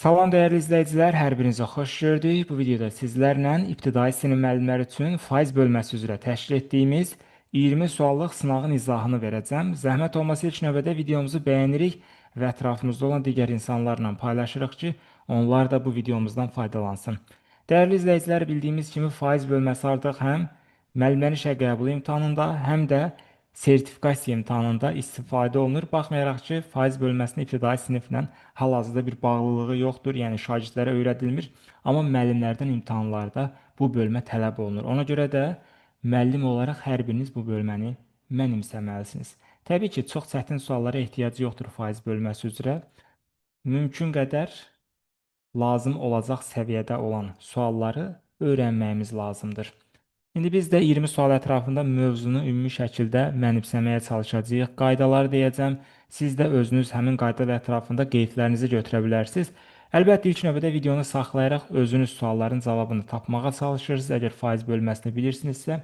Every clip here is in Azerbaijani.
Salam dəyərli izləyicilər, hər birinizə xoş gördük. Bu videoda sizlərlə ibtidai sinif müəllimləri üçün faiz bölməsi üzrə təşkil etdiyimiz 20 suallıq sınağın izahını verəcəm. Zəhmət olmasa ilk növbədə videomuzu bəyənirik və ətrafımızda olan digər insanlarla paylaşırıq ki, onlar da bu videomuzdan faydalansın. Dəyərli izləyicilər, bildiyimiz kimi faiz bölməsi artıq həm müəllimlərin işə qəbulu imtahanında, həm də sertifikasiya imtahanında istifadə olunur. Baxmayaraq ki, faiz bölməsinin ibtidai siniflə hal-hazırda bir bağlılığı yoxdur, yəni şagirdlərə öyrədilmir, amma müəllimlərdən imtahanlarda bu bölmə tələb olunur. Ona görə də müəllim olaraq hər biriniz bu bölməni mənimsəməlisiniz. Təbii ki, çox çətin suallara ehtiyacı yoxdur faiz bölməsi üzrə. Mümkün qədər lazım olacaq səviyyədə olan sualları öyrənməyimiz lazımdır. İndi biz də 20 sual ətrafında mövzunu ümumi şəkildə mənimsəməyə çalışacağıq. Qaydaları deyəcəm. Siz də özünüz həmin qaydalar ətrafında qeydlərinizi götürə bilərsiniz. Əlbəttə, ilk növbədə videonu saxlayaraq özünüz sualların cavabını tapmağa çalışırsınız. Əgər faiz bölməsini bilirsinizsə,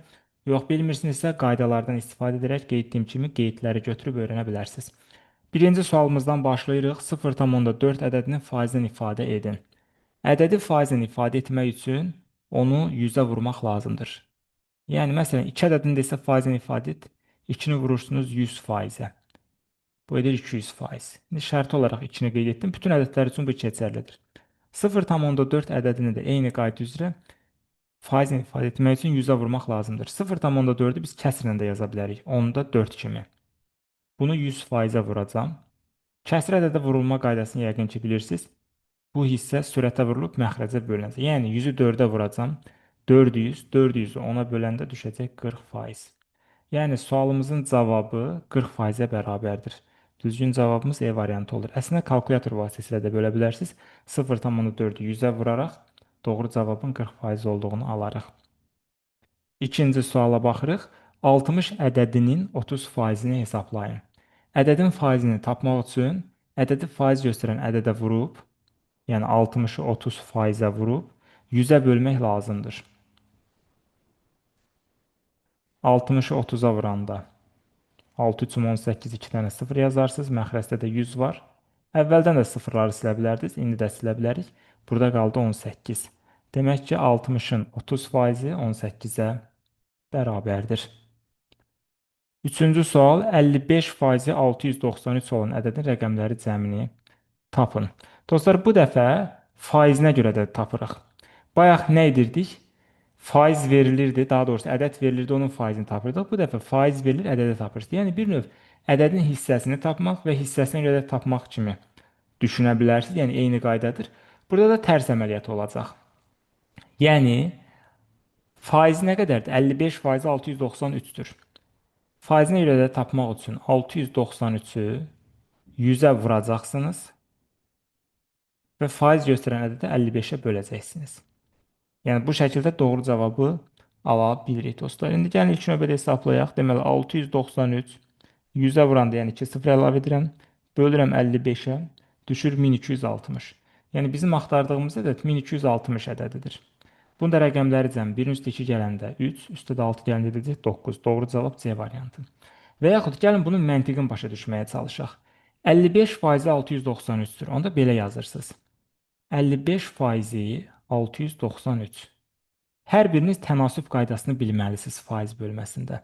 yox bilmirsinizsə, qaydalardan istifadə edərək qeyd etdiyim kimi qeydləri götürüb öyrənə bilərsiniz. Birinci sualımızdan başlayırıq. 0,4 ədədini faizlə ifadə edin. Ədədi faizlə ifadə etmək üçün onu 100-ə vurmaq lazımdır. Yəni, məsələn, 2 ədədini desə faizlə ifadə et, 2-ni vurursunuz 100 faizə. Bu edir 200 faiz. İndi şərti olaraq 2-ni qeyd etdim. Bütün ədədlər üçün bu keçərlidir. 0,4 ədədini də eyni qayda üzrə faizlə ifadə etmək üçün 100-ə vurmaq lazımdır. 0,4-ü biz kəsrlə də yaza bilərik. Onda 4 kimi. Bunu 100 faizə vuracam. Kəsr ədədə vurulma qaydasını yəqin ki bilirsiniz. Bu hissə sürətə vurulub məxrəcə bölünəcək. Yəni 100-ü 4-ə vuracam. 400, 400-ü 10-a böləndə düşəcək 40%. Yəni sualımızın cavabı 40%-ə bərabərdir. Düzgün cavabımız E variantı olur. Əslində kalkulyator vasitəsilə də bölə bilərsiniz. 0,4-ü 100-ə vuraraq doğru cavabın 40% olduğunu alarıq. İkinci suala baxırıq. 60 ədədinin 30%-ni hesablayın. Ədədin faizini tapmaq üçün ədədi faiz göstərən ədədə vurub, yəni 60-ı 30%-ə vurub 100-ə bölmək lazımdır. 60-ı 30-a vuranda 6 3 18 2 dənə 0 yazarsınız. Məxrəcdə də 100 var. Əvvəldən də sıfırları silə bilərdiniz. İndi də silə bilərik. Burada qaldı 18. Demək ki, 60-ın 30%-i 18-ə bərabərdir. Üçüncü sual, 55%-i 693 olan ədədin rəqəmləri cəmini tapın. Dostlar, bu dəfə faizinə görə də tapırıq. Bayaq nə edirdik? Faiz verilirdi, daha doğrusu ədəd verilirdi, onun faizini tapırdıq. Bu dəfə faiz verilir, ədədə tapırsınız. Yəni bir növ ədədin hissəsini tapmaq və hissəsinə görə də tapmaq kimi düşünə bilərsiniz. Yəni eyni qaydadır. Burada da tərs əməliyyat olacaq. Yəni faizi nə qədərdir? 55 faizi 693-dür. Faizinə görə də tapmaq üçün 693-ü 100-ə vuracaqsınız və faiz göstərən ədədi 55-ə böləcəksiniz. Yəni bu şəkildə doğru cavabı ala bilirik dostlar. İndi gəlin ilk növbədə hesablayaq. Deməli 693 100-ə vuranda, yəni 2 sıfır əlavə edirəm. Bölürəm 55-ə, düşür 1260. Yəni bizim axtardığımız ədəd 1260 ədədidir. Bunun da rəqəmləri cəm 1-in üstə 2 gələndə 3, üstə də 6 gələndə edəcək 9. Doğru cavab C variantı. Və yaxud gəlin bunun məntiqini başa düşməyə çalışaq. 55 faizi 693-dür. Onda belə yazırsınız. 55 faizi 693. Hər biriniz tənasüb qaydasını bilməlisiniz faiz bölməsində.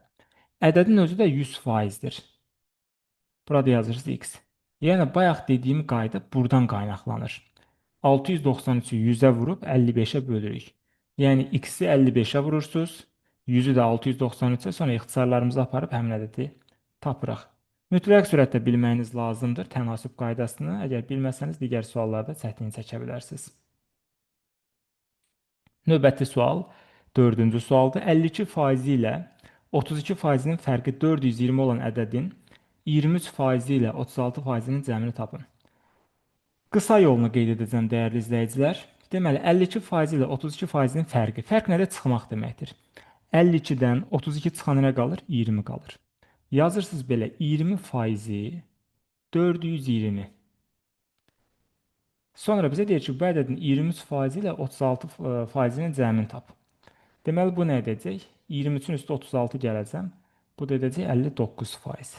Ədədin özü də 100 faizdir. Burada yazırsınız x. Yəni bayaq dediyim qayda buradan qaynaqlanır. 693-ü 100-ə vurub 55-ə bölürük. Yəni x-i 55-ə vurursunuz, 100-ü də 693-ə, sonra ixtisarlarımızı aparıb həmin ədədi tapırıq. Mütləq sürətdə bilməyiniz lazımdır tənasüb qaydasını. Əgər bilməsəniz digər suallarda çətinlik çəkə bilərsiniz. Növbəti sual, dördüncü sualdır. 52 faizi ilə 32 faizinin fərqi 420 olan ədədin 23 faizi ilə 36 faizinin cəmini tapın. Qısa yolunu qeyd edəcəm dəyərli izləyicilər. Deməli, 52 faizi ilə 32 faizinin fərqi. Fərq nədir? Çıxmaq deməkdir. 52-dən 32 çıxan nə qalır? 20 qalır. Yazırsınız belə 20 faizi 420. Sonra bizə deyir ki, bu ədədin 23 faizi ilə 36 faizinin cəmini tap. Deməli, bu nə edəcək? 23-ün üstə 36 gələcəm. Bu da edəcək 59 faiz.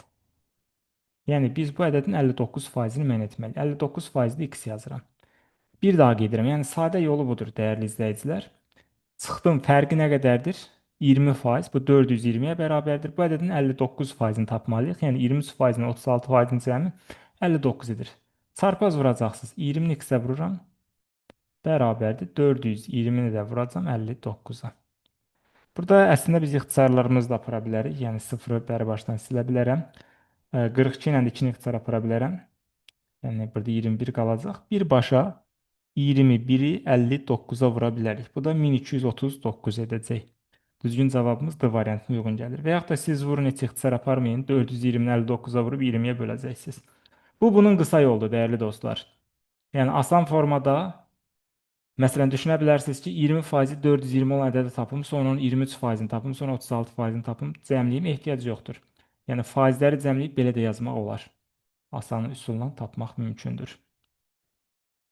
Yəni biz bu ədədin 59 faizini müəyyən etməliyik. 59 faizli x yazıram. Bir daha qeyd edirəm. Yəni sadə yolu budur, dəyərli izləyicilər. Çıxdım, fərqi nə qədərdir? 20%. Bu 420-yə bərabərdir. Bu ədədin 59%-ni tapmalıyıq. Yəni 23%-ni 36%-in cəmi 59 edir. Çarpaz vuracaqsınız. 20-ni x-ə vururam. Bərabərdir. 420-ni də vuracam 59-a. Burada əslində biz ixtisarlarımızı da apara bilərik. Yəni 0-ı bəri başdan silə bilərəm. 42 ilə də 2-ni ixtisar apara bilərəm. Yəni burada 21 qalacaq. Birbaşa 21-i 59-a vura bilərik. Bu da 1239 edəcək. Düzgün cavabımız D variantına uyğun gəlir. Və yaxud da siz vurun, heç ixtisar aparmayın. 420-ni 59-a vurub 20-yə böləcəksiniz. Bu bunun qısa yoludur, dəyərli dostlar. Yəni asan formada məsələn düşünə bilərsiniz ki, 20%-i 420 olan ədədi tapım, sonra onun 23%-ni tapım, sonra 36%-ni tapım, cəmləyim, ehtiyac yoxdur. Yəni faizləri cəmləyib belə də yazmaq olar. Asan üsulla tapmaq mümkündür.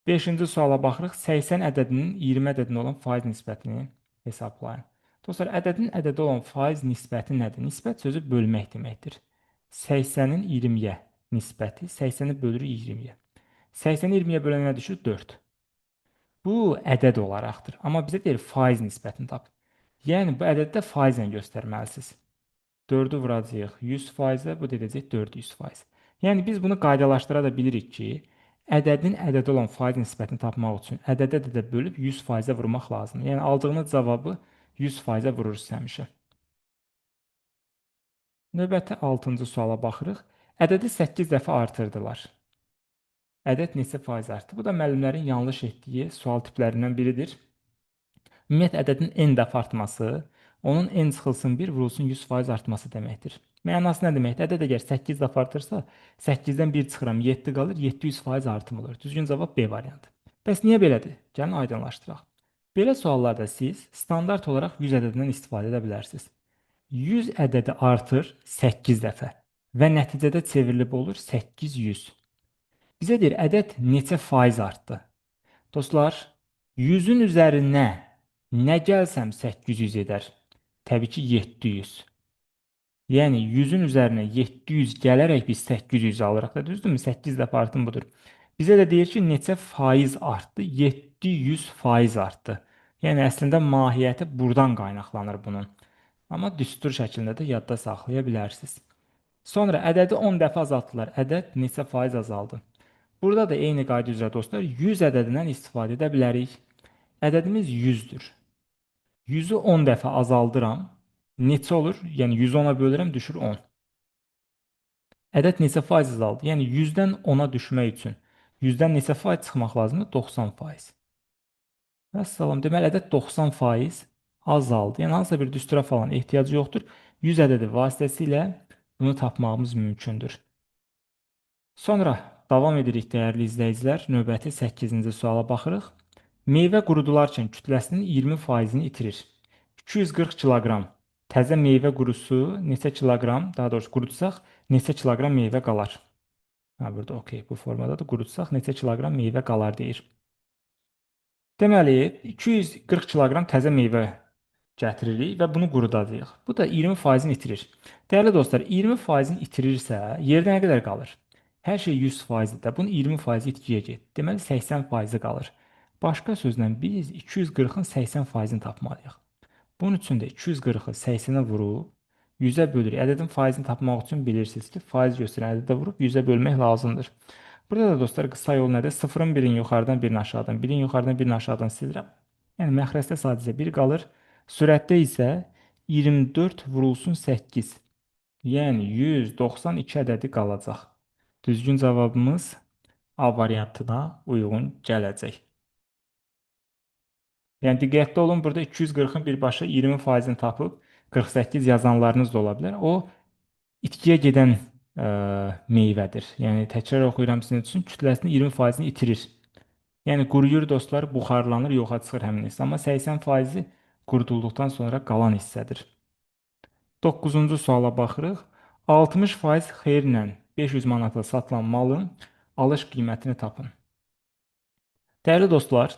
5-ci suala baxırıq. 80 ədədinin 20 ədədinə olan faiz nisbətini hesablayın. Dostlar, ədədin ədədi olan faiz nisbəti nədir? Nisbət sözü bölmək deməkdir. 80-in 20-yə nisbəti, 80-i bölürük 20-yə. 80-i 20-yə bölənə düşür 4. Bu ədəd olaraqdır. Amma bizə deyir faiz nisbətini tap. Yəni bu ədədi də faizlə göstərməlisiniz. 4-ü vuracağıq 100%-ə, bu da edəcək 400%. Yəni biz bunu qaydalaşdıra da bilirik ki, ədədin ədədi olan faiz nisbətini tapmaq üçün ədədə də bölüb 100%-ə vurmaq lazımdır. Yəni aldığınız cavabı 100%-ə vurursunuz həmişə. Növbəti 6-cı suala baxırıq. Ədədi 8 dəfə artırdılar. Ədəd neçə faiz artdı? Bu da müəllimlərin yanlış etdiyi sual tiplərindən biridir. Ümumiyyətlə, ədədin n dəfə artması, onun n çıxılsın 1 vurulsun 100% artması deməkdir. Mənası nə deməkdir? Ədəd əgər 8 dəfə artırsa, 8-dən 1 çıxıram, 7 qalır, 700% artım olur. Düzgün cavab B variantı. Bəs niyə belədir? Gəlin aydınlaşdıraq. Belə suallarda siz standart olaraq 100 ədədindən istifadə edə bilərsiniz. 100 ədədi artır 8 dəfə və nəticədə çevrilib olur 800. Bizə deyir, ədəd neçə faiz artdı? Dostlar, 100-ün üzərinə nə gəlsəm 800 edər? Təbii ki, 700. Yəni 100-ün üzərinə 700 gələrək biz 800 alırıq da, düzdürmü? 8 dəfə artım budur. Bizə də deyir ki, neçə faiz artdı? 700 faiz artdı. Yəni əslində mahiyyəti buradan qaynaqlanır bunun. Amma düstur şəklində də yadda saxlaya bilərsiniz. Sonra ədədi 10 dəfə azaltdılar. Ədəd neçə faiz azaldı? Burada da eyni qayda üzrə dostlar 100 ədədindən istifadə edə bilərik. Ədədimiz 100-dür. 100-ü 10 dəfə azaldıram. Neçə olur? Yəni 110-a bölürəm, düşür 10. Ədəd neçə faiz azaldı? Yəni 100-dən 10-a düşmək üçün 100-dən neçə faiz çıxmaq lazımdır? 90%. Vəssalam. Deməli, ədəd 90% azaldı. Yəni hansısa bir düstura falan ehtiyacı yoxdur. 100 ədədi vasitəsilə bunu tapmağımız mümkündür. Sonra davam edirik dəyərli izləyicilər. Növbəti 8-ci suala baxırıq. Meyvə qurudularkən kütləsinin 20%-ni itirir. 240 kiloqram təzə meyvə qurusu neçə kiloqram, daha doğrusu qurutsaq neçə kiloqram meyvə qalar? Ha, burada okey, bu formada da qurutsaq neçə kiloqram meyvə qalar deyir. Deməli, 240 kiloqram təzə meyvə gətiririk və bunu qurudacağıq. Bu da 20%-ni itirir. Dəyərli dostlar, 20%-ni itirirsə, yerdə nə qədər qalır? Hər şey 100%-dir də, bunun 20% itkiyə getdi. Deməli, 80% qalır. Başqa sözlə biz 240-ın 80%-ni tapmalıyıq. Bunun üçün də 240-ı 80-ə vurub 100-ə bölürük. Ədədin faizini tapmaq üçün bilirsiniz ki, faiz göstərən ədədə vurub 100-ə bölmək lazımdır. Burada da dostlar qısa yol nədir? 0-ın birini yuxarıdan, birini aşağıdan, birini yuxarıdan, birini aşağıdan silirəm. Yəni məxrəcdə sadəcə 1 qalır. Sürətdə isə 24 vurulsun 8. Yəni 192 ədədi qalacaq. Düzgün cavabımız A variantına uyğun gələcək. Yəni diqqətli olun, burada 240-ın birbaşa 20%-ni tapıb 48 yazanlarınız da ola bilər. O itkiyə gedən meyvədir. Yəni təkrar oxuyuram sizin üçün, kütləsinin 20%-ni itirir. Yəni quruyur dostlar, buxarlanır, yoxa çıxır həmin hissə. Amma 80%-i qurudulduqdan sonra qalan hissədir. 9-cu suala baxırıq. 60% xeyirlə 500 manata satılan malın alış qiymətini tapın. Dəyərli dostlar,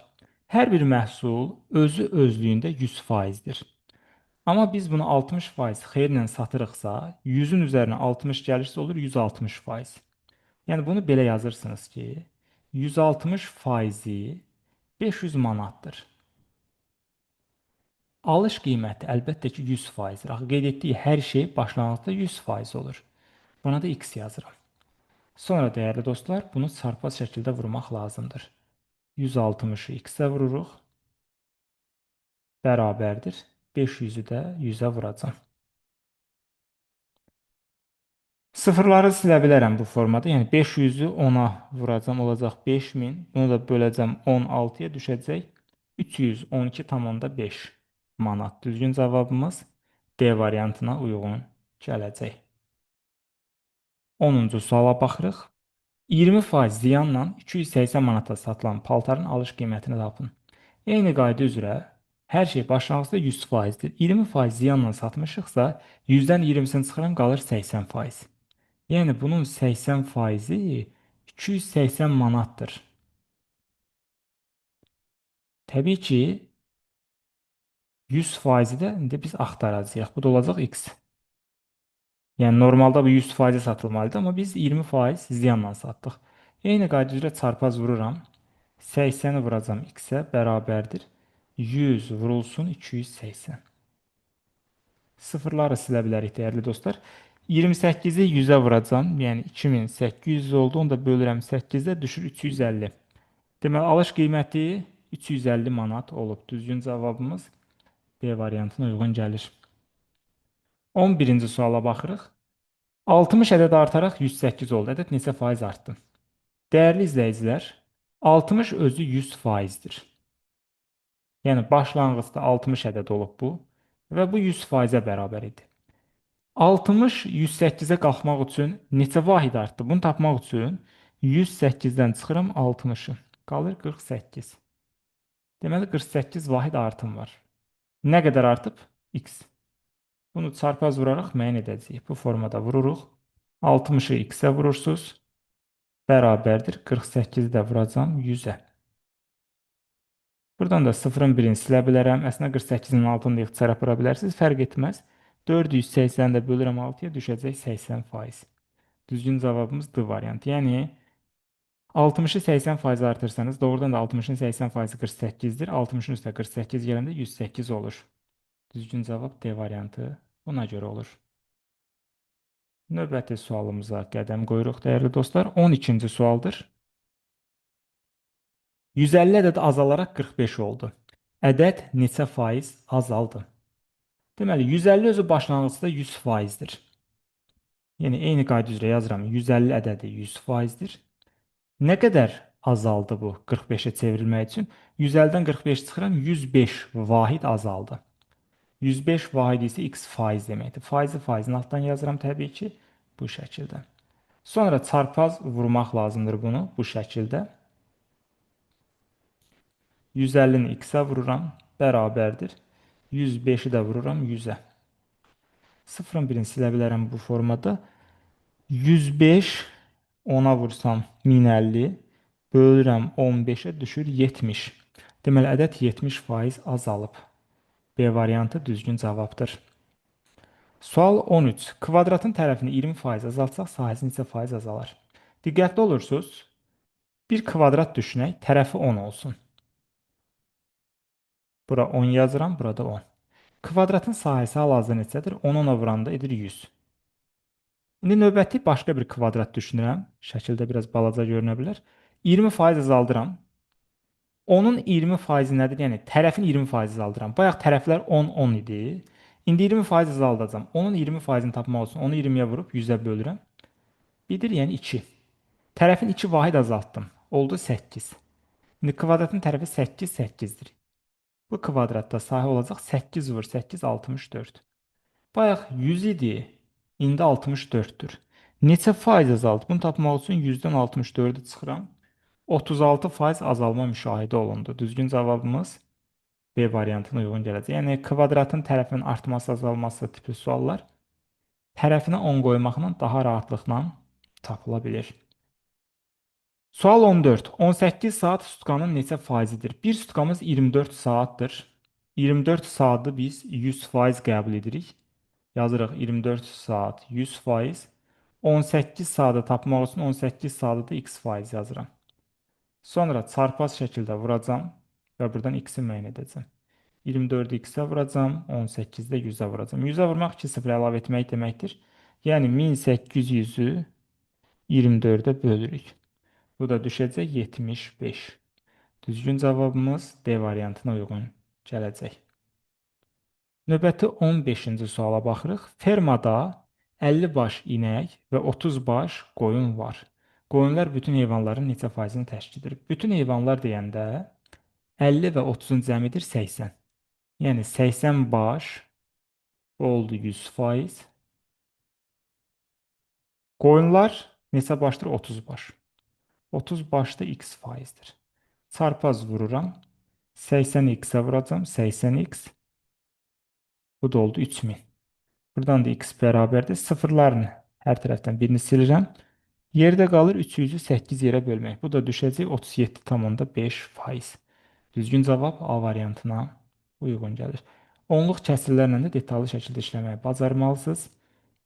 hər bir məhsul özü özlüyündə 100%-dir. Amma biz bunu 60% xeyirlə satırıqsa, 100-ün üzərinə 60 gəlirsə olur 160%. Yəni bunu belə yazırsınız ki, 160%-i 500 manatdır. Alış qiyməti əlbəttə ki 100%-dir. Axı qeyd etdiyi hər şey başlanğıcda 100% olur. Buna da x yazıram. Sonra dəyərli dostlar, bunu çarpaz şəkildə vurmaq lazımdır. 160-ı x-ə vururuq. Bərabərdir. 500-ü də 100-ə vuracam. Sıfırları silə bilərəm bu formada. Yəni 500-ü 10-a vuracam, olacaq 5000. Bunu da böləcəm 16-ya düşəcək 312,5 manat. Düzgün cavabımız D variantına uyğun gələcək. 10-cu suala baxırıq. 20% ziyanla 280 manata satılan paltarın alış qiymətini tapın. Eyni qayda üzrə hər şey başlanğıcda 100%-dir. 20% ziyanla satmışıqsa 100-dən 20-sini çıxıram, qalır 80%. Yəni bunun 80%-i 280 manatdır. Təbii ki 100%-i də indi biz axtaracağıq. Bu da olacaq x. Yəni normalda bu 100% satılmalıdır, amma biz 20% ziyanla satdıq. Eyni qayda üzrə çarpaz vururam. 80-i vuracam x-ə bərabərdir. 100 vurulsun 280. Sıfırları silə bilərik dəyərli dostlar. 28-i 100-ə vuracam. Yəni 2800 oldu. Onu da bölürəm 8-ə, düşür 350. Deməli alış qiyməti 350 manat olub. Düzgün cavabımız B variantına uyğun gəlir. 11-ci suala baxırıq. 60 ədəd artaraq 108 oldu. Ədəd neçə faiz artdı? Dəyərli izləyicilər, 60 özü 100%-dir. Yəni başlanğıcda 60 ədəd olub bu və bu 100%-ə bərabər idi. 60 108-ə qalxmaq üçün neçə vahid artdı? Bunu tapmaq üçün 108-dən çıxıram 60-ı. Qalır 48. Deməli 48 vahid artım var. Nə qədər artıb? X. Bunu çarpaz vuraraq müəyyən edəcəyik. Bu formada vururuq. 60-ı x-ə vurursunuz. Bərabərdir. 48-i də vuracam 100-ə. Buradan da 0-ın birini silə bilərəm. Əslində 48-in altını da ixtisar apara bilərsiniz. Fərq etməz. 480-i də bölürəm 6-ya, düşəcək 80%. Düzgün cavabımız D variantı. Yəni 60-ı 80% artırsanız, doğrudan da 60-ın 80%-i 48-dir. 60-ın üstə 48 gələndə 108 olur. Düzgün cavab D variantı buna görə olur. Növbəti sualımıza qədəm qoyuruq dəyərli dostlar. 12-ci sualdır. 150 ədəd azalaraq 45 oldu. Ədəd neçə faiz azaldı? Deməli, 150 özü başlanğıcda 100%-dir. Yəni, eyni qayda üzrə yazıram. 150 ədədi 100%-dir. Nə qədər azaldı bu 45-ə çevrilmək üçün? 150-dən 45 çıxıram, 105 vahid azaldı. 105 vahid isə x faiz deməkdir. Faizi faizin altdan yazıram təbii ki, bu şəkildə. Sonra çarpaz vurmaq lazımdır bunu bu şəkildə. 150-ni x-ə vururam, bərabərdir. 105-i də vururam 100-ə. 0-ın birini silə bilərəm bu formada. 105 10-a vursam 1050, bölürəm 15-ə düşür 70. Deməli, ədəd 70% azalıb. B variantı düzgün cavabdır. Sual 13. Kvadratın tərəfini 20% azaltsaq, sahəsi neçə faiz azalar? Diqqətli olursunuz. Bir kvadrat düşünək, tərəfi 10 olsun. Bura 10 yazıram, burada 10. Kvadratın sahəsi hal-hazırda neçədir? 10 10-a vuranda edir 100. İndi növbəti başqa bir kvadrat düşünürəm. Şəkildə biraz balaca görünə bilər. 20% azaldıram. Onun 20% nədir? Yəni tərəfin 20% azaldıram. Bayaq tərəflər 10, 10 idi. İndi 20% azaldacam. Onun 20%-ni tapmaq üçün onu 20-yə vurub 100-ə bölürəm. Bidir, yəni 2. Tərəfin 2 vahid azaltdım. Oldu 8. İndi kvadratın tərəfi 8, 8-dir. Bu kvadratda sahə olacaq 8 vur 8, 64. Bayaq 100 idi. İndi 64-dür. Neçə faiz azaldı? Bunu tapmaq üçün 100-dən 64-ü çıxıram. 36% azalma müşahidə olundu. Düzgün cavabımız B variantına uyğun gələcək. Yəni kvadratın tərəfinin artması, azalması tipi suallar tərəfinə 10 qoymaqla daha rahatlıqla tapıla bilir. Sual 14. 18 saat sutkanın neçə faizidir? Bir sutkamız 24 saatdır. 24 saatı biz 100% qəbul edirik. Yazırıq 24 saat 100%. 18 saatı tapmaq üçün 18 saatı da x faiz yazıram. Sonra çarpaz şəkildə vuracam. Və buradan x-i müəyyən edəcəm. 24-ü x-ə vuracam, 18-də 100-ə vuracam. 100-ə vurmaq 2 sıfır əlavə etmək deməkdir. Yəni 1800-ü 24-ə bölürük. Bu da düşəcək 75. Düzgün cavabımız D variantına uyğun gələcək. Növbəti 15-ci suala baxırıq. Fermada 50 baş inək və 30 baş qoyun var. Qoyunlar bütün heyvanların neçə faizini təşkil edir? Bütün heyvanlar deyəndə 50 və 30-un cəmidir 80. Yəni 80 baş oldu 100%. Qoyunlar neçə başdır? 30 baş. 30 başda x faizdir. Çarpaz vururam. 80x-ə vuracam. 80x. Bu da oldu 3000. Buradan da x bərabərdir. Sıfırların hər tərəfdən birini silirəm. Yerdə qalır 300-ü 8 yerə bölmək. Bu da düşəcək 37,5%. Düzgün cavab A variantına uyğun gəlir. Onluq kəsirlərlə də detallı şəkildə işləməyi bacarmalısınız.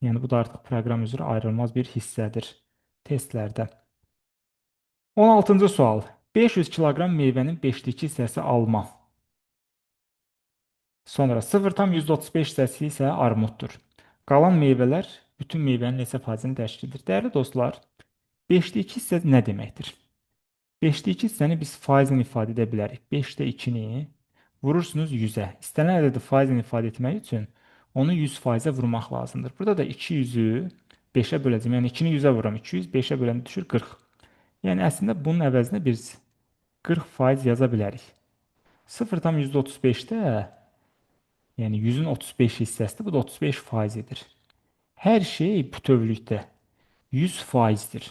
Yəni bu da artıq proqram üzrə ayrılmaz bir hissədir testlərdə. 16-cı sual. 500 kiloqram meyvənin 5-də 2 hissəsi alma. Sonra 0,35 hissəsi isə armuddur. Qalan meyvələr bütün meyvənin neçə faizini təşkil edir? Dəyərli dostlar, 5-də 2 hissə nə deməkdir? 5-də 2 hissəni biz faizlə ifadə edə bilərik. 5-də 2-ni vurursunuz 100-ə. İstənilən ədədi faizlə ifadə etmək üçün onu 100%-ə vurmaq lazımdır. Burada da 200-ü 5-ə böləcəm. Yəni 2-ni 100-ə vururam. 200, 5-ə böləndə düşür 40. Yəni əslində bunun əvəzinə biz 40% yaza bilərik. 0,35-də yəni 100-ün 35 hissəsidir. Bu da 35% edir. Hər şey bütövlükdə 100%-dir.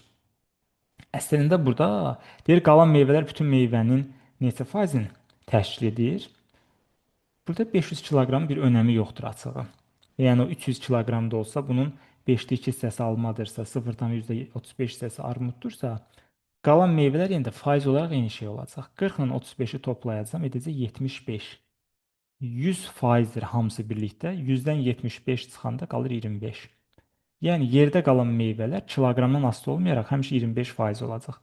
Əslində burada deyir qalan meyvələr bütün meyvənin neçə faizini təşkil edir? Burada 500 kiloqram bir önəmi yoxdur açığı. Yəni o 300 kiloqram da olsa bunun 5-də 2 hissəsi almadırsa, 0,35 hissəsi armuddursa, qalan meyvələr yenə də faiz olaraq eyni şey olacaq. 40 ilə 35-i toplayacağam, edəcək 75. 100 faizdir hamısı birlikdə. 100-dən 75 çıxanda qalır 25. Yəni yerdə qalan meyvələr kiloqramdan asılı olmayaraq həmişə 25% olacaq.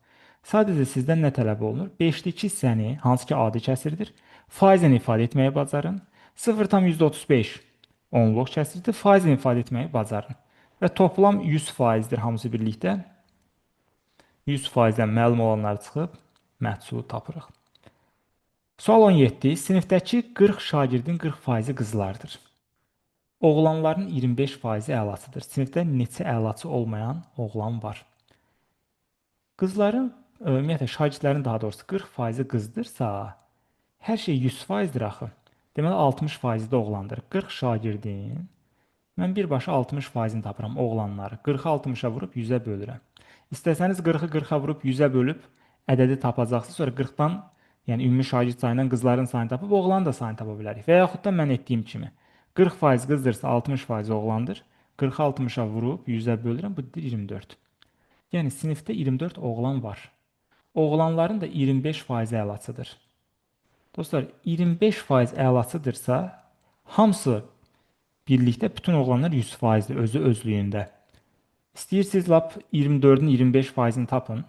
Sadəcə sizdən nə tələb olunur? 5-də 2 hissəni, hansı ki adi kəsirdir, faizlə ifadə etməyi bacarın. 0,35 onluq kəsirdir, faizlə ifadə etməyi bacarın. Və toplam 100%-dir hamısı birlikdə. 100%-dən məlum olanlar çıxıb məhsulu tapırıq. Sual 17. Sinifdəki 40 şagirdin 40%-i qızlardır. Oğlanların 25%-i əlaçıdır. Sinifdə neçə əlaçı olmayan oğlan var? Qızların, ümumiyyətlə şagirdlərin daha doğrusu 40%-i qızdırsa, hər şey 100%-dir axı. Deməli 60%-i də oğlandır. 40 şagirdin mən birbaşa 60%-ni tapıram oğlanları. 40-ı 60-a vurub 100-ə bölürəm. İstəsəniz 40-ı 40-a vurub 100-ə bölüb ədədi tapacaqsınız. Sonra 40-dan, yəni ümumi şagird sayından qızların sayını tapıb oğlanın da sayını tapa bilərik. Və yaxud da mən etdiyim kimi 40% qızdırsa 60% oğlandır. 40-ı 60-a vurub 100-ə bölürəm. Bu 24. Yəni sinifdə 24 oğlan var. Oğlanların da 25% əlaçıdır. Dostlar, 25% əlaçıdırsa, hamısı birlikdə bütün oğlanlar 100%-dir özü özlüyündə. İstəyirsiniz lap 24-ün 25%-ni tapın.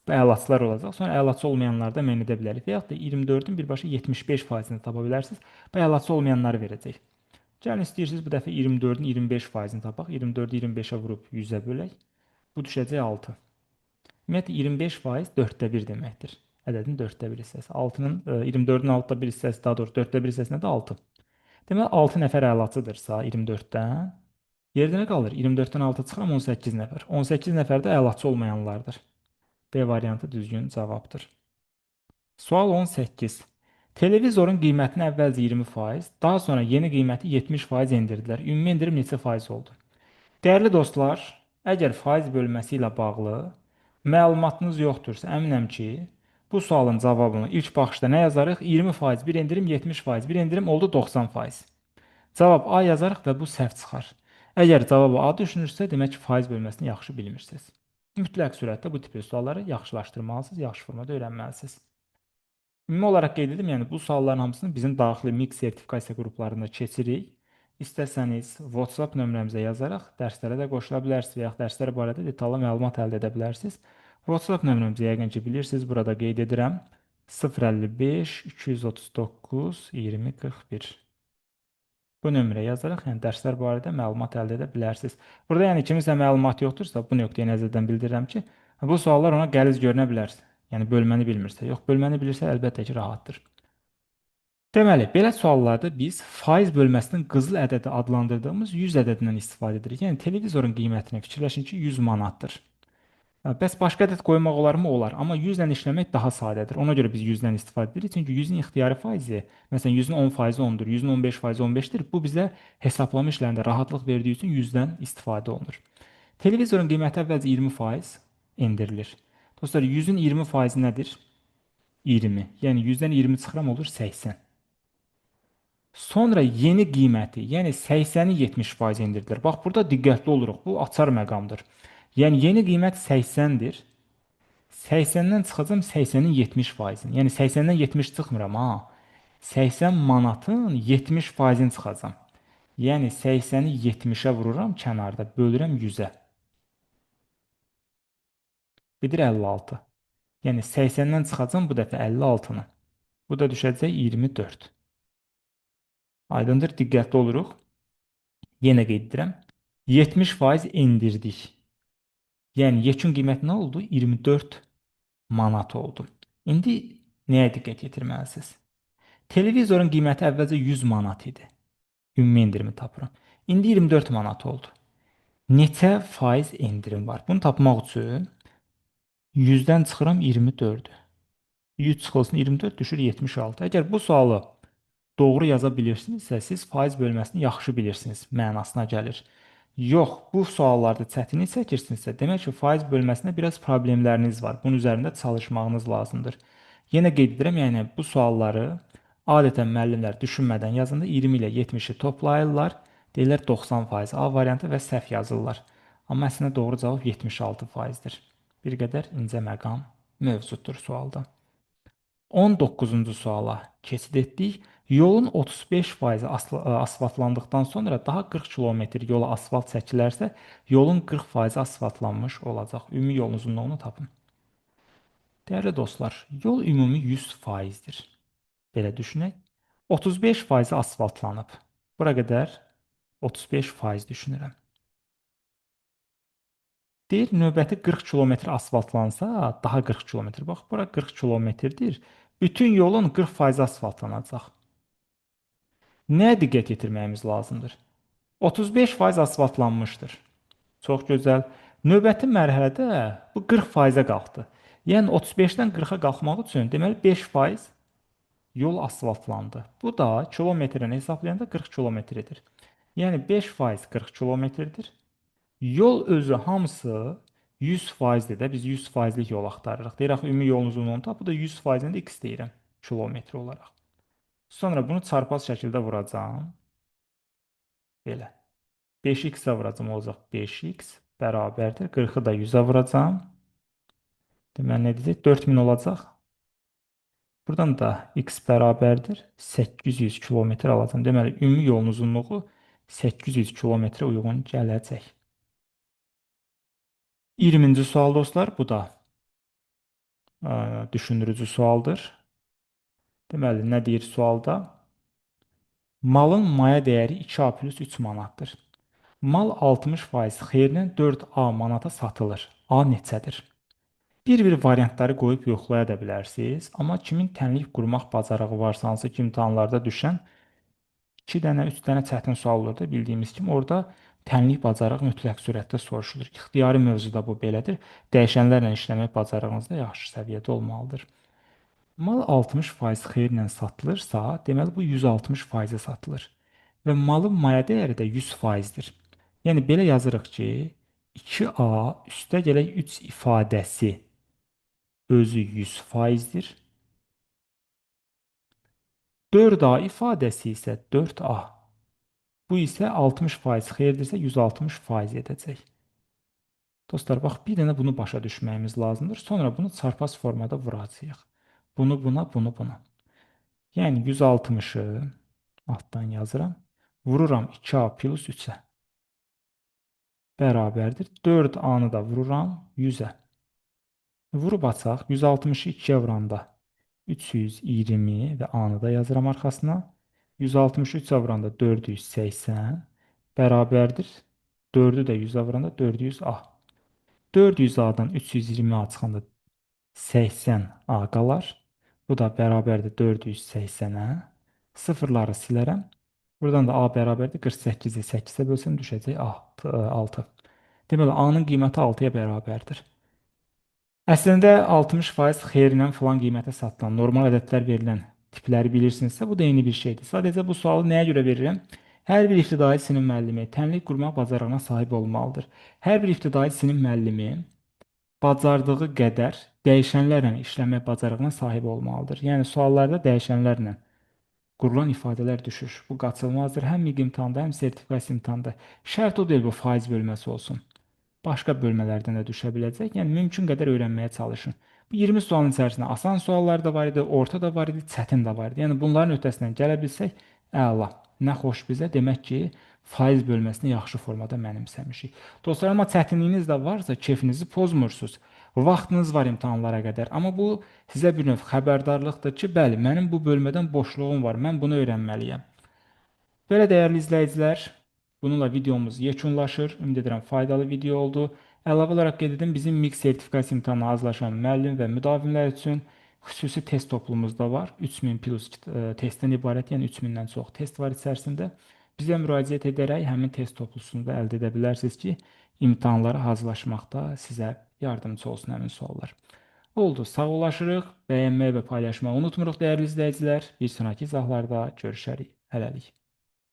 Bu əlaçılar olacaq. Sonra əlaçı olmayanları da müəyyən edə bilərik. Və yaxud da 24-ün birbaşa 75%-ni tapa bilərsiniz. Bu əlaçı olmayanları verəcək. Gəlin istəyirsiniz bu dəfə 24-ün 25%-ni tapaq. 24-ü 25-ə vurub 100-ə bölək. Bu düşəcək 6. Ümumiyyətlə 25% 4-də 1 deməkdir. Ədədin 4-də 1 hissəsi. 6-nın 24-ün 6-da 1 hissəsi, daha doğrusu 4-də 1 hissəsi nədir? 6. Deməli 6 nəfər əlaçıdırsa 24-dən yerdə nə qalır? 24-dən 6 çıxıram 18 nəfər. 18 nəfər də əlaçı olmayanlardır. B variantı düzgün cavabdır. Sual 18. Televizorun qiymətini əvvəlcə 20%, daha sonra yeni qiyməti 70% endirdilər. Ümumi endirim neçə faiz oldu? Dəyərli dostlar, əgər faiz bölməsi ilə bağlı məlumatınız yoxdursa, əminəm ki, bu sualın cavabını ilk baxışda nə yazarıq? 20% bir endirim, 70% bir endirim oldu 90%. Cavab A yazarıq və bu səhv çıxar. Əgər cavabı A düşünürsə, demək ki, faiz bölməsini yaxşı bilmirsiniz. Mütləq surətdə bu tipli sualları yaxşılaşdırmalısınız, yaxşı formada öyrənməlisiniz. Ümumi olaraq qeyd edim, yəni bu sualların hamısını bizim daxili MİQ sertifikasiya qruplarında keçirik. İstəsəniz WhatsApp nömrəmizə yazaraq dərslərə də qoşula bilərsiniz və yaxud dərslər barədə detallı məlumat əldə edə bilərsiniz. WhatsApp nömrəmizi yəqin ki bilirsiniz, burada qeyd edirəm. 055 239 20 41. Bu nömrə yazaraq, yəni dərslər barədə məlumat əldə edə bilərsiniz. Burada yəni kiminsə məlumatı yoxdursa, bu nöqteyi nəzərdən bildirirəm ki, bu suallar ona qəliz görünə bilər. Yəni bölməni bilmirsə, yox, bölməni bilirsə əlbəttə ki, rahatdır. Deməli, belə suallarda biz faiz bölməsinin qızıl ədədi adlandırdığımız 100 ədədindən istifadə edirik. Yəni televizorun qiymətini fikirləşin ki, 100 manatdır. Bəs başqa ədəd qoymaq olarmı? Olar. Amma 100 ilə işləmək daha sadədir. Ona görə biz 100-dən istifadə edirik. Çünki 100-ün ixtiyari faizi, məsələn 100-ün 10%-i 10-dur, 100-ün 15%-i 15-dir. Bu bizə hesablama işlərində rahatlıq verdiyi üçün 100-dən istifadə olunur. Televizorun qiyməti əvvəlcə 20% endirilir. Dostlar, 100-ün 20%-i nədir? 20. Yəni 100-dən 20 çıxıram olur 80. Sonra yeni qiyməti, yəni 80-i 70% endirilir. Bax, burada diqqətli oluruq. Bu açar məqamdır. Yəni yeni qiymət 80-dir. 80-dən çıxacam 80-in 70%-ni. Yəni 80-dən 70 çıxmıram ha. 80 manatın 70%-ni çıxacam. Yəni 80-i 70-ə vururam kənarda, bölürəm 100-ə. Edir 56. Yəni 80-dən çıxacam bu dəfə 56-nı. Bu da düşəcək 24. Aydındır, diqqətli oluruq. Yenə qeyd edirəm. 70% endirdik. Yəni yekun qiyməti nə oldu? 24 manat oldu. İndi nəyə diqqət yetirməlisiniz? Televizorun qiyməti əvvəlcə 100 manat idi. Ümumi endirimi tapıram. İndi 24 manat oldu. Neçə faiz endirim var? Bunu tapmaq üçün 100-dən çıxıram 24-ü. 100 çıxılsın 24 düşür 76. Əgər bu sualı doğru yaza bilirsinizsə, siz faiz bölməsini yaxşı bilirsiniz mənasına gəlir. Yox, bu suallarda çətinlik çəkirsinizsə, demək ki, faiz bölməsində biraz problemləriniz var. Bunun üzərində çalışmağınız lazımdır. Yenə qeyd edirəm, yəni bu sualları adətən müəllimlər düşünmədən yazanda 20 ilə 70-i toplayırlar. Deyirlər 90% A variantı və səhv yazırlar. Amma əslində doğru cavab 76%-dir. Bir qədər incə məqam mövcuddur sualda. 19-cu suala keçid etdik. Yolun 35% asfaltlandıqdan sonra daha 40 kilometr yola asfalt çəkilərsə, yolun 40% asfaltlanmış olacaq. Ümumi yolun uzunluğunu tapın. Dəyərli dostlar, yol ümumi 100%-dir. Belə düşünək. 35% asfaltlanıb. Bura qədər 35% düşünürəm. Deyir, növbəti 40 kilometr asfaltlansa, daha 40 kilometr. Bax, bura 40 kilometrdir. Bütün yolun 40% asfaltlanacaq. Nəyə diqqət yetirməyimiz lazımdır? 35% asfaltlanmışdır. Çox gözəl. Növbəti mərhələdə bu 40%-ə qalxdı. Yəni 35-dən 40-a qalxmaq üçün deməli 5% yol asfaltlandı. Bu da kilometrəni hesablayanda 40 kilometr edir. Yəni 5% 40 kilometrdir. Yol özü hamısı 100%-dir də. Biz 100%lik yol axtarırıq. Deyir axı ümumi yolun uzunluğunu tap. Bu da 100%-ni də x deyirəm kilometr olaraq. Sonra bunu çarpaz şəkildə vuracağam. Belə. 5x-ə vuracağam, olacaq 5x bərabərdir. 40-ı da 100-ə vuracağam. Deməli, nə deyəcək? 4000 olacaq. Buradan da x bərabərdir. 800 kilometr alacağam. Deməli, ümumi yolun uzunluğu 800 kilometrə uyğun gələcək. 20-ci sual dostlar, bu da düşündürücü sualdır. Deməli, nə deyir sualda? Malın maya dəyəri 2A plus 3 manatdır. Mal 60% xeyirlə 4A manata satılır. A neçədir? Bir-bir variantları qoyub yoxlaya da bilərsiniz. Amma kimin tənlik qurmaq bacarığı varsa, hansı ki, imtahanlarda düşən 2 dənə, 3 dənə çətin sual olur da, bildiyimiz kimi orada tənlik bacarığı mütləq surətdə soruşulur. İxtiyari mövzuda bu belədir. Dəyişənlərlə işləmək bacarığınız da yaxşı səviyyədə olmalıdır. Mal 60% xeyirlə satılırsa, deməli bu 160%-ə satılır. Və malın maya dəyəri də 100%-dir. Yəni belə yazırıq ki, 2A üstə gələk 3 ifadəsi özü 100%-dir. 4A ifadəsi isə 4A. Bu isə 60% xeyirdirsə 160% edəcək. Dostlar, bax bir dənə bunu başa düşməyimiz lazımdır. Sonra bunu çarpaz formada vuracağıq. Bunu buna, bunu buna. Yəni 160-ı altdan yazıram. Vururam 2A plus 3-ə. Bərabərdir. 4A-nı da vururam 100-ə. Vurub açaq. 160-ı 2-yə vuranda 320 və A-nı da yazıram arxasına. 163-ə vuranda 480 bərabərdir. 4-ü də 100-ə vuranda 400A. 400A-dan 320A çıxanda 80A qalar. Bu da bərabərdir 480-ə. Sıfırları silərəm. Buradan da A bərabərdir 48-i 8-ə bölsəm düşəcək 6. Deməli, A-nın qiyməti 6-ya bərabərdir. Əslində 60% xeyrinə filan qiymətə satılan, normal ədədlər verilən tipləri bilirsinizsə, bu da eyni bir şeydir. Sadəcə bu sualı nəyə görə verirəm? Hər bir ibtidai sinif müəllimi tənlik qurmaq bacarığına sahib olmalıdır. Hər bir ibtidai sinif müəllimi bacardığı qədər dəyişənlərlə işləmək bacarığına sahib olmalıdır. Yəni suallarda dəyişənlərlə qurulan ifadələr düşür. Bu qaçılmazdır. Həm MİQ imtahanda, həm sertifikasiya imtahanda. Şərt o deyil bu faiz bölməsi olsun. Başqa bölmələrdən də düşə biləcək. Yəni mümkün qədər öyrənməyə çalışın. Bu 20 sualın içərisində asan suallar da var idi, orta da var idi, çətin də var idi. Yəni bunların öhdəsindən gələ bilsək, əla. Nə xoş bizə. Demək ki, faiz bölməsini yaxşı formada mənimsəmişik. Dostlar, amma çətinliyiniz də varsa, kefinizi pozmursunuz. Vaxtınız var imtahanlara qədər. Amma bu sizə bir növ xəbərdarlıqdır ki, bəli, mənim bu bölmədən boşluğum var. Mən bunu öyrənməliyəm. Belə dəyərli izləyicilər, bununla videomuz yekunlaşır. Ümid edirəm faydalı video oldu. Əlavə olaraq qeyd edim, bizim MİQ sertifikasiya imtahanına hazırlaşan müəllim və müdavimlər üçün xüsusi test toplumumuz da var. 3000 plus testdən ibarət, yəni 3000-dən çox test var içərisində. Bizə müraciət edərək həmin test toplusunu da əldə edə bilərsiniz ki, imtahanlara hazırlaşmaqda sizə yardımcı olsun həmin suallar. Oldu, sağollaşırıq. Bəyənməyi və paylaşmağı unutmuruq dəyərli izləyicilər. Bir sonraki izahlarda görüşərik. Hələlik.